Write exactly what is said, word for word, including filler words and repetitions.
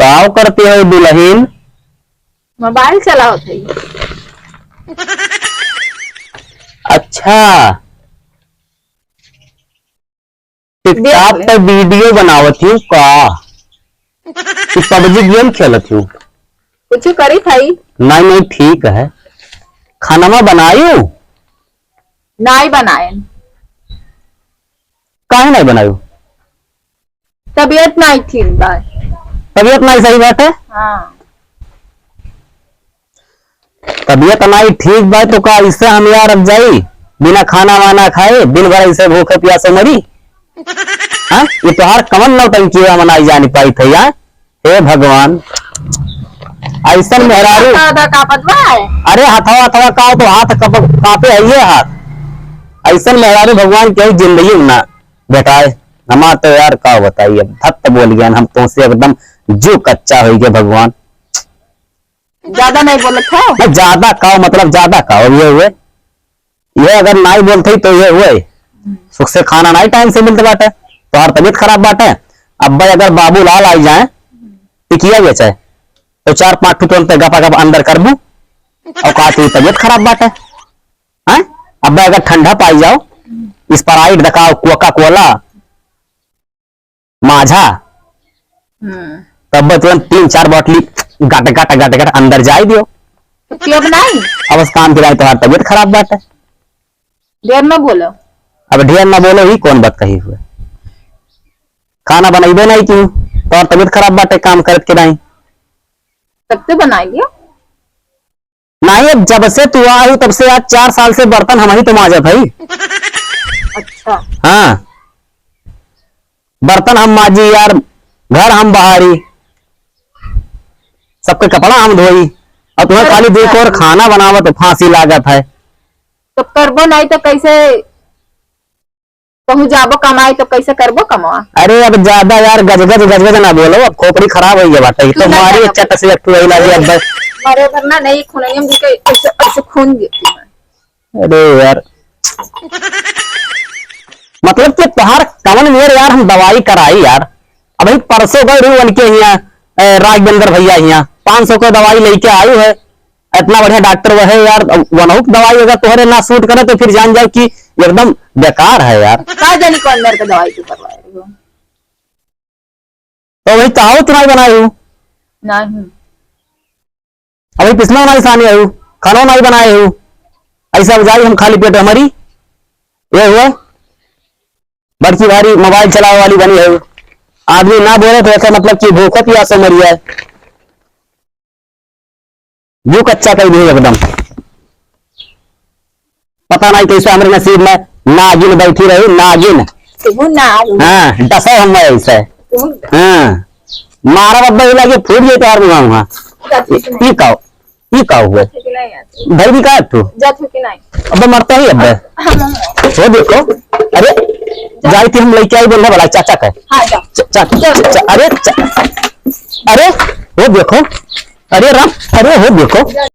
काव करती हो दुलहिन? मोबाइल चलावत है। अच्छा, TikTok देख ले। पे वीडियो बनावत हूँ का? कि PUBG गेम खेलत हूँ? कुछ करी भाई? नहीं, नहीं, ठीक है। खाना में बनायू? नहीं बनाए। काहे नहीं बनायू? तबीयत नहीं ठीक बा। तबीयत नहीं सही बाटे? हाँ। तबीयत नहीं ठीक बा तो का इससे हम यार अब जाई बिना खाना वाना खाए दिन भर ऐसे भूखे प्यासे मरी? हाँ, ये तोहार कवन नौटंकी है, हम नहीं जानी पाई थे यार। हे भगवान, ऐसन मेहरारू। आधा कापत बा। अरे हथवा हथवा का तो हाथ कप-, कापे है ये हाथ। ऐसन मेहरारू भगवान केहू जिंदगी में ना भेटाए। हमार तो यार का बताई, अब धत्त बोल गया हम तुमसे, एकदम जू कच्चा हो गया भगवान। ज्यादा नहीं बोलत हो? मैं ज्यादा का मतलब ज्यादा का, अब ये हुए, ये अगर नाई बोलते ही तो ये हुए, सुख से खाना नाई टाइम से मिलते बाटे, तोहार तबीयत खराब बाटे। अब भाई अगर बाबूलाल आई जाए, टिकिया बेचे, तो चार पांच ठो तुरंत गपा गप अंदर करबू, और कहा तू तबीयत खराब बाटे, हैं? अब भाई अगर ठंडा पाई जाओ, स्प्राइट दिखाओ, कोका कोला, माझा, हम्म। तब तुरंत तीन चार बोतली गट गट गट गट अंदर जाए दियो। तो पियब नहीं? अब उस काम के लिए तोहार तबीयत खराब बाटे। ढेर ना बोलो। अब ढेर ना बोलो ही कौन बात कही हुए? खाना बनइबे नहीं की, तोहार तबीयत खराब बाटे काम करत के नहीं। तब तो बनाई लियो। नहीं, अब जब से तू आयू तब से आज चार साल से बर्तन हम ही तो माजत हई। अच्छा। हाँ, बर्तन हम माजी यार, घर हम बहारी, सबके कपड़ा हम धोई, और तुम्हें अरे खाली देख अच्छा। और खाना बनावत फांसी लागत है। तो करबो नहीं तो कैसे कहूँ जाबो कमाए तो कैसे करबो कमवा? अरे अब ज्यादा यार गजगज गजगज ना बोलो, अब खोपड़ी खराब हो गया बाटे। तो तू ना मारी जानो। चट से एक ठो यही लागी अब बस। मारे भरना नहीं, खून नियम जी के ऐसे, ऐसे खून देती है। अरे यार, मतलब कि तोहार कवन मेर यार हम दवाई कराई यार। अबही परसों गए रहू उनके हियाँ, ए, राघवेंद्र भैया हियाँ पाँच सौ का दवाई लेके आयू है। इतना बढ़िया डॉक्टर वह है यार, अब वनहु की दवाई अगर तोहरे ना सूट करे तो फिर जान जाओ कि एकदम बेकार है यार। का जानी कौन मेर का दवाई तू करवाए हो? तो वही कहावत नहीं बनाए हो। नहीं। अभी पिसना नहीं सानी हो, खाना नहीं बनाए हो, ऐसा हो जाए हम खाली पेट हमारी ये हुआ बड़की भारी मोबाइल चलावे वाली बनी है। आदमी ना बोले तो ऐसा मतलब कि भूखो प्यासो मर जाए। यू कच्चा कह दिए एकदम। पता नहीं कैसे हमरे नसीब में नागिन बैठी रही, नागिन। तू ना आलू। हाँ, डसा हम ऐसे। तू हाँ, मारा बब्बा ही लगे फूट गई तोहार मुँह वहाँ। जा ठीक नहीं। ई का, ई का हुआ? जा ठीक नहीं यार। भाई भी का तू? जा ठीक नहीं। अबे मरता ही अबे। हाँ, हाँ, हाँ। वो देखो, अरे, जा। जाई थी हम लेके आई बोलने वाला चाचा का। हाँ, जा। च-, चा-, जा। च-, अरे, च-, अरे, वो देखो, अरे राम, अरे वो देखो।